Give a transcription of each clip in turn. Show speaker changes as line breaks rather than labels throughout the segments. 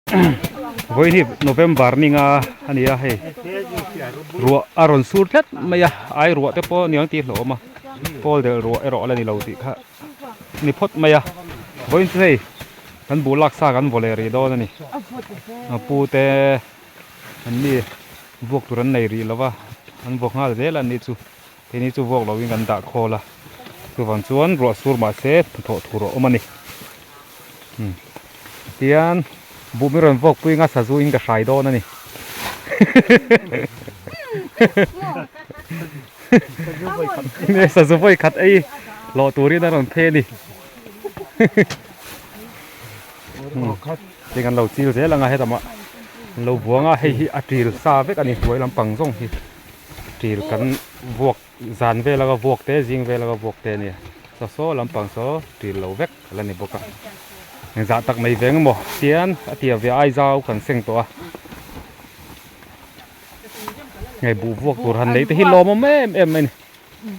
Vawiin hi November ninga a ni a hei ruah a rawn sur tlat mai a ai ruah te pawh niang tih hlauhawm a pawl delh ruah erawh a la ni lo tih kha a ni phawt mai a vawiin chu hei kan buh lak sa kan vaw leh rih dawn a ni a pu te an ni vuak tur an nei rih lo va an vaw nghal zel a ni chu keini chu vuak lovin kan dah khawl a chuvang chuan ruah sur mahse hnathawh tur a awm a ni. Tian buh min rawn vawk pui anga sazu in ka hrai dawn a ni. Sazu vawi khat ei hlawh turin a rawn phei a ni. Tin kan lo chil zel anga hetamah an lo buang a, hei hi a til sa vek a ni hnuai lampang zawng hi til kan vuak. Zan vel anga vuak te, zing vel anga vuak te a nia. Saw saw lampang saw ṭil lo vek a la ni bawk a. Engzah tak mai veng emaw tian a tia ve ai zau kan seng tawh a. Hei buh vuak tur han neih te hi lawmawm em em mai a ni.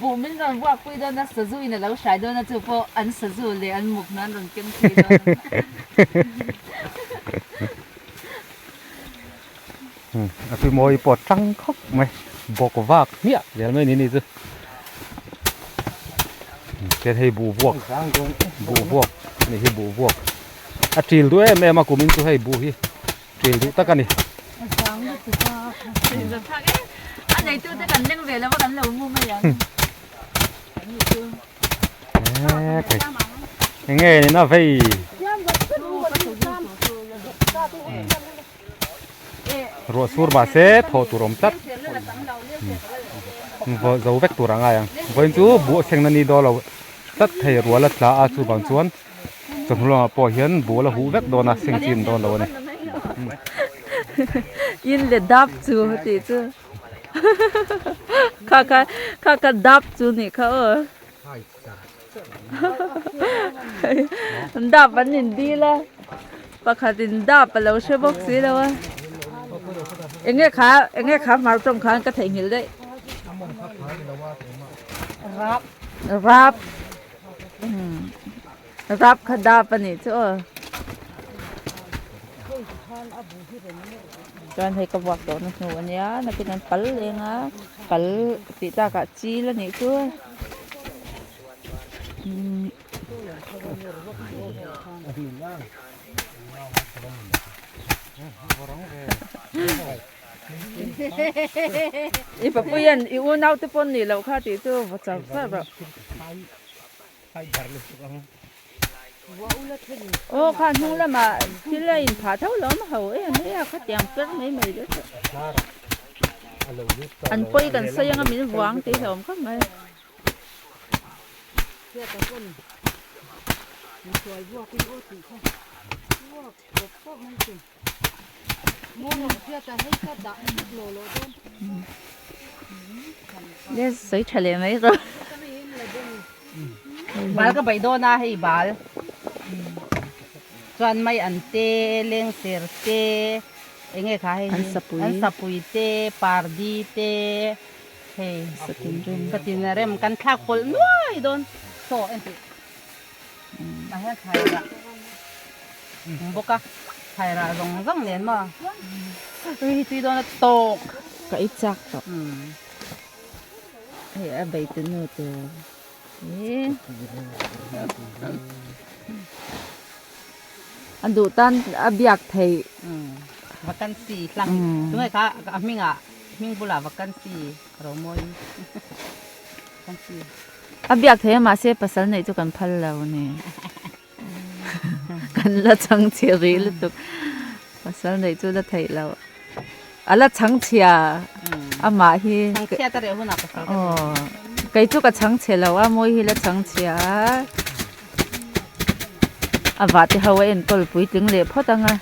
Buh min rawn vuak pui dawn a, sazu in a lo hrai dawn a, chu pawh an sazu leh an muk nan rawn keng phei dawn a.
A pi mawi pawh tang khawp mai bawk vak hmiah zel mai ni ni chu tian hei buh vuak buh vuak a nih hi buh vuak a til duh em em a kumin chu hei buh hi til duh tak a ni. Enge ni na vei. Ruah sur mah se thawh tur awm tlat zo vek tur a ngai ang vawiin chu buh a thleng na ni dawn lo tlat thei rual a tla a chuvang chuan chawhnu lamah pawh hian buh la huh vek dawn a seng chin dawn lo a ni.
In le dap chu tih chu kha kha kha kha dap chu nih kha aw dap an in dil a pakhat in dap a lo hre bawk si lo a enge kha enge kha hmar tawng khan ka theihnghilh daih rap rap rap kha dap a nih chu aw chuan hei ka vuak tawhna hnu a nia nakin an pal leng a pal tih takah chil a nih chu. I papuian i unau te pawn nih loh kha tih chu va char char rawh. Aw kha hnung lamah thil a inphah tho lo a ho em mai a khatiang per mai mai te chu an pawi kan sawi anga min vuang tih hlawm khawp mai. Sawi tha leh mai rawh.
Bal ka bei dawn a hei bal chuan mai an te lengser te eng nge kha hei hi an sapui te pardi te hei satin rem kan thlak pawlh nuai dawn saw entih. Tah hian thlai rah awm bawk a thlai rah zawng zawng nen maw ri hi tui dawn a tawk
ka ei chak tawh hei a bei tu nu tur hi a duh tan a biak theih
vacancy hlang tunge kha a hmingah hming bulah vacancy romawi vacancy.
A biak thei a mahse pasal neih chu kan phal lo a ni. Kan la chhang chhe rih lutuk. Pasal neih chu la theih loh. A la chhang chhia amah hi.
Chhang chhia ta reh hunah pasal ka nei.
Aw kei chu ka chhang chhe lo a mawi hi la chhang chhia a. A vah te ho a enkawl puitling leh phawt ang a.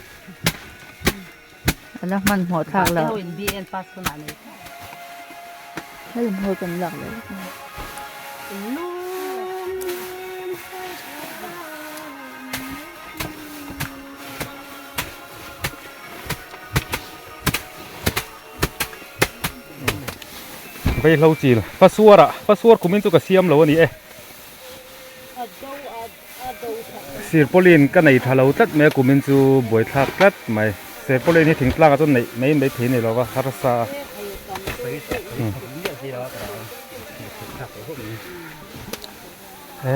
A la hmanhmawh thlak lo.
Vah te ho in BN pass hunah nei.
Hei lam hawi kan lak leh vek a.
Vaihlo chil pasuar ah pasuar kumin chu ka siam lo a ni e. Sirpawlin ka nei tha lo tlat mai a kumin chu buaithlak tlat mai. Sirpawlin hi thingtlang ah chuan neih mai mai thei a ni lo va harsa a.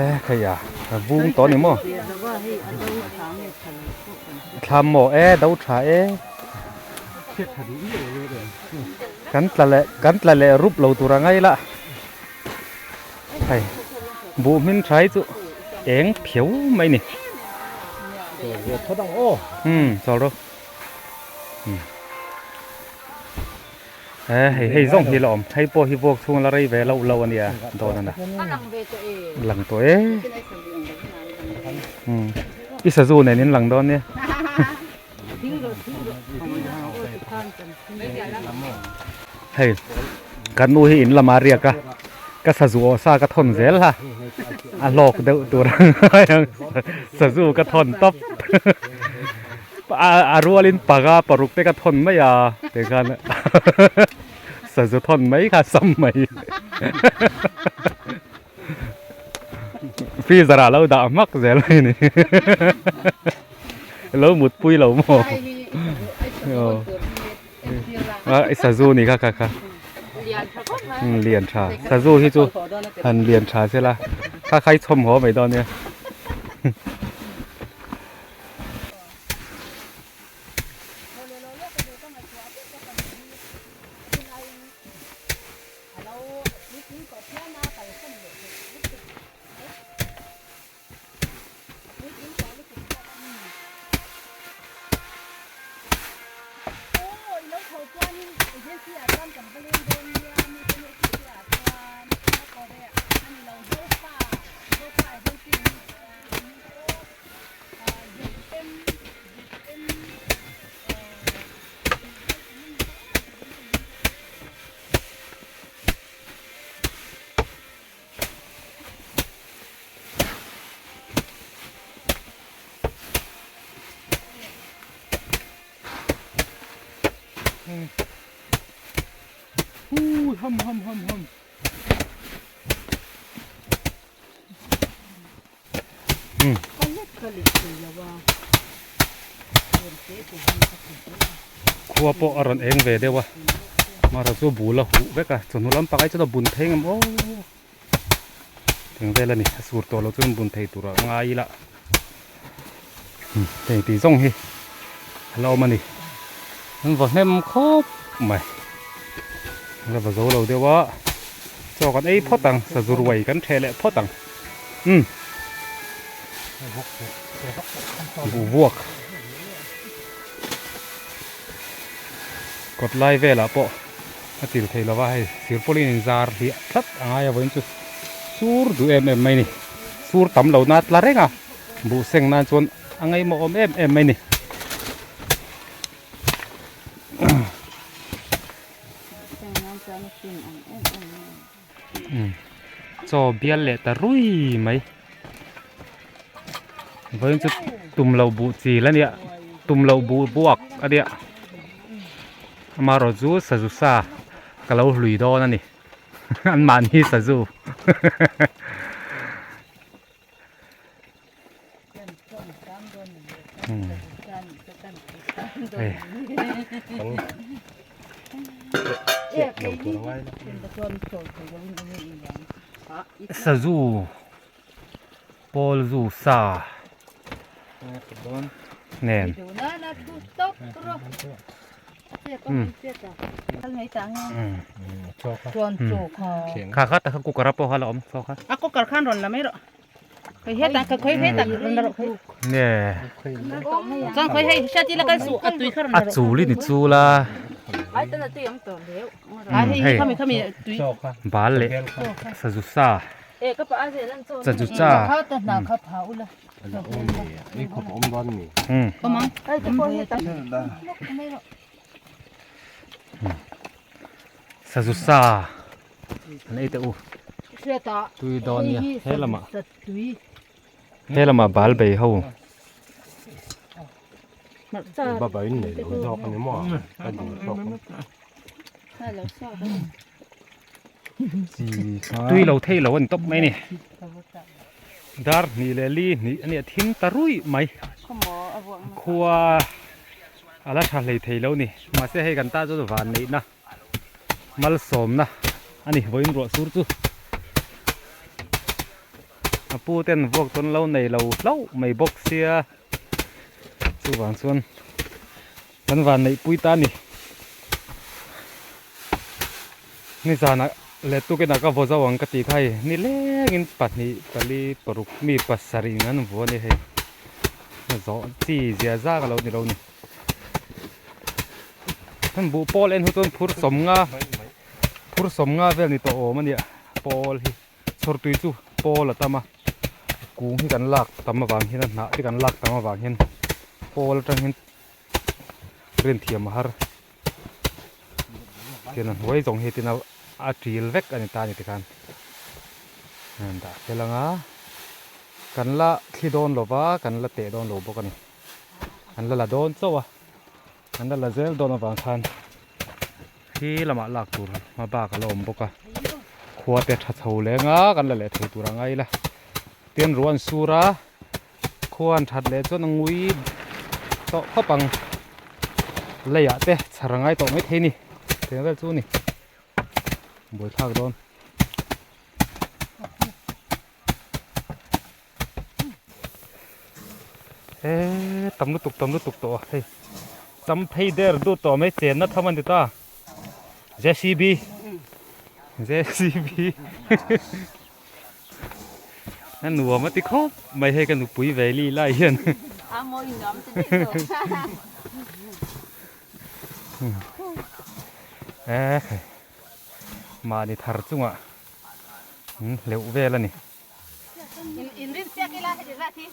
E khei a vung tawh a ni maw? Thlam maw e do tha e. Kan tla leh kan tla leh rup lo tur a ngai la. Hei buh hmin tha hi chu eng phiau mai ni. Umm chawl rawh. He hei hei zawng hi la awm hei pawh hi vuak chhung la rei ve loh loh a nia dawn a na. Lang tawh e. Umm i sazu nen in lang dawn nia. Hei ka nu hi in lama riak a ka sazu aw sa ka thawn zel a a hlawk deuh tur ang sazu ka thawn tawp a rualin panga paruk te ka thawn mai a tikhan sazu thawn mai kha sam mai freezer ah lo dah hmak zel mai a ni lo mutpui lo maw a sazu ni kha kha kha lian tha sazu hi chu han lian tha sela kha kha i chhawm haw mai dawn nia. Hum hum hum hum. Khua pawh a rawn eng ve deuh a mahra chu bul a huh vek a chawhnu lampang ai chuan a bun thei ngam aw teng vel a ni a sur tawh loh chuan bun thei tur a ngai ila heng tih zawng hi a la awm a ni an va hnem khawp mai a la va zo lo deuh a chaw kan ei phawt ang sazu ruai kan theh leh phawt ang. Umm buh vuak kawt lai velah pawh a chil thei lova hei sirpawlin in zar hliah tlat a ngai a vawiin chu sur duh em em mai ni sur tam lo na tla reng a buh seng nan chuan a ngaihmawh awm em em mai ni. Chaw bial leh ta rui mai vawiin chu tum loh buh chil a nia tum loh buh buak a nia amaherawh chu sazu sa ka lo hlui dawn a ni an mahni sazu. Sazu pawl zu sa nen kha kha tak kha cooker a pawh kha la awm chaw kha
a cooker khan rawn la mai rawh khoi hetah ka khoi hetah rawn la rawh khoi
nge
chuan khoi hei hriat ila kal suh a tui kha rawn la
a
rawh
chul i ni chul a
hei khami khami tui
bal leh sazu sa sazu cha Sazu sa an ei teh u tui dawn nia he lamah he lamah bal bei ho. Tui lo thei lo a ni tawp mai a ni. Dar hnih leh li hnih a nia thim ta ruih mai. Khua a la tha hlei thei lo ni. Mahse hei kan ta chu van neihna malsawmna a ni vawiin ruah sur chu. A pu ten vuak tawn lo nei lo hlauh mai bawk sia chuvang chuan kan van neih pui ta a ni. Nizanah leh tukinah ka vaw zo ang ka tih kha hei nilengin pahnih pali paruk mi pasarih in an vu a ni hei zawh chi zia zak a lo ni lo ni heng buh pawl en hu chuan phur sawm nga phur sawm nga vel ni tawh awm a nia pawl hi chhawrtui chu pawl a tam a kung hi kan lak tam avang hian a hnah te kan lak tam avang hian pawl atang hian rinthiam a har. Tian a hnuai zawng hi tin a ṭil vek a ni ta a ni tikhan a rawn dah fel ang a kan la thli dawn lo va kan la teh dawn lo bawk a ni kan la la dawn chauh a kan la la zel dawn avang khan khi lamah lak tur hma bak a la awm bawk a khua te tha chho leng a kan la leh thei tur a ngai la tin ruah an sur a. Khuan that leh chuan a ngui tawh khawp ang leiah te chhar a ngai tawh mai thei ni tiang vel chu a ni buaithlak dawn. He tam lutuk tam lutuk tawh a hei tam phei der dut tawh mai chenna tham a ni ta J_C_B J_C_B. A nuam a ti khawp mai hei ka nupui ve li lai hian.
A mawi nuam ti daih lo.
E khai mahni thar chungah hleuh vel a ni.
In rin siak ila heti zat hi.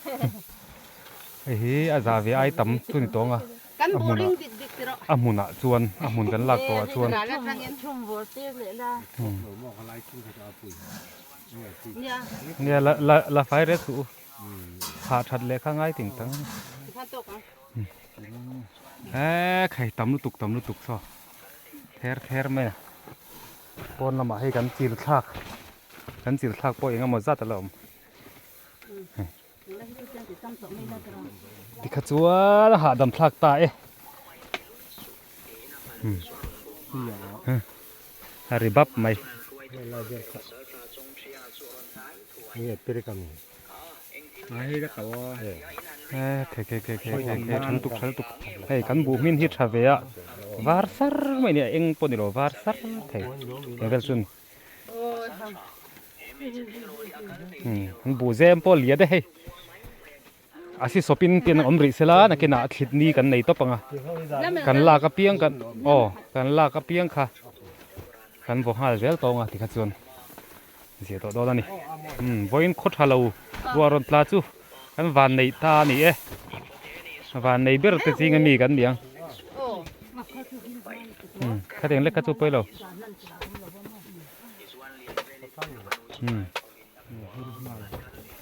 Hei hi a zah ve ai tam chu ni tawng a.
Kan bu ring dik dik ti rawh.
A hmunah chuan a hmun kan lak tawhah chuan.
Ral atangin thum vawr tir leh la. Nia.
Nia la la la fai rek suh u. Hah that leh kha ngai ting tang. E khai tam lutuk tam lutuk saw. Ther ther mai a. Pawn lamah hei kan chil thlak. Kan chil thlak pawh eng emaw zat a la awm. Tikha chuan a hahdam thlak ta e. A ri bap mai. Khe khe khe khe khe khe tha lutuk tha lutuk hei kan buh hmin hi tha ve a var sar mai a ni a eng pawh ni lo var sar thei eng vel chu a ni. An buh zem pawh lian e hei a si sawpin tin a awm rih sela nakinah a thlit ni kan nei tawp ang a kan lak apiang kan aw kan lak apiang kha kan vaw nghal zel tawng a tikha chuan zia tawh dawn a ni vawiin khaw tha lo ruah rawn tla chu kan van neih ta a ni e van nei ber te ching ami kan ni ang khatiang lek kha chu pawi lo.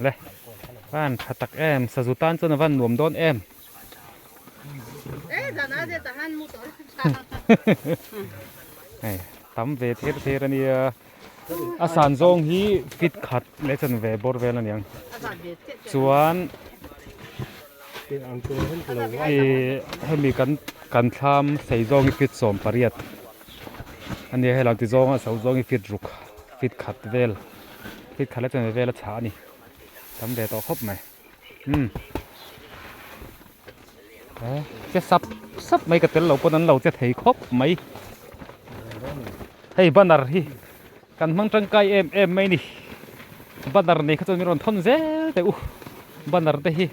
Le van tha tak em sazu tan chuan a van nuam dawn em. Hei tam ve ther ther a nia a san zawng hi fit khat leh chan ve bawr vel a niang chuan ih hemi kan kan thlam sei zawng hi fit 18. A nia helai ti zawnga so zawng hi fit ruk fit khat vel fit khat la chen vel a chhah a ni tam ve tawh khawp mai umm e che sap sap mai ka tel lo pawn an lo che thei khawp mai hei banner hi kan hmang tangkai em em mai ni banner nei kha chuan min rawn thawn zel teh u banner te hi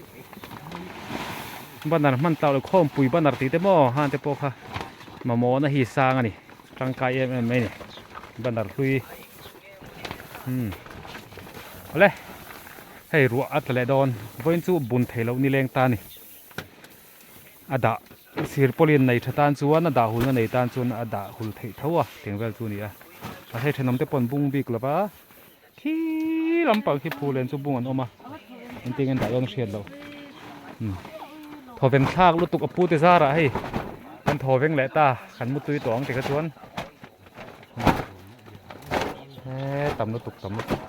banner hman tlau lo khawmpui banner tih te maw han te pawh kha mamawhna hi sang a ni tangkai em em mai ni banner hlui umm awle hei ruah a tla leh dawn vawiin chu bun theih loh nileng ta a ni. A dah sir pawlin nei tha tan chuan a dah hulna nei tan chuan a dah hul theih tho a teng vel chu a ni a a hei thenawm te pawh an bung bik lova khi lampang khi phul len chu bung an awm a engtin nge an dah dawn a hriat loh umm thawven thlak lutuk a pu te zarah hei kan thawveng leh ta kan mutui tawh ang tikha chuan he tam lutuk tam lutuk.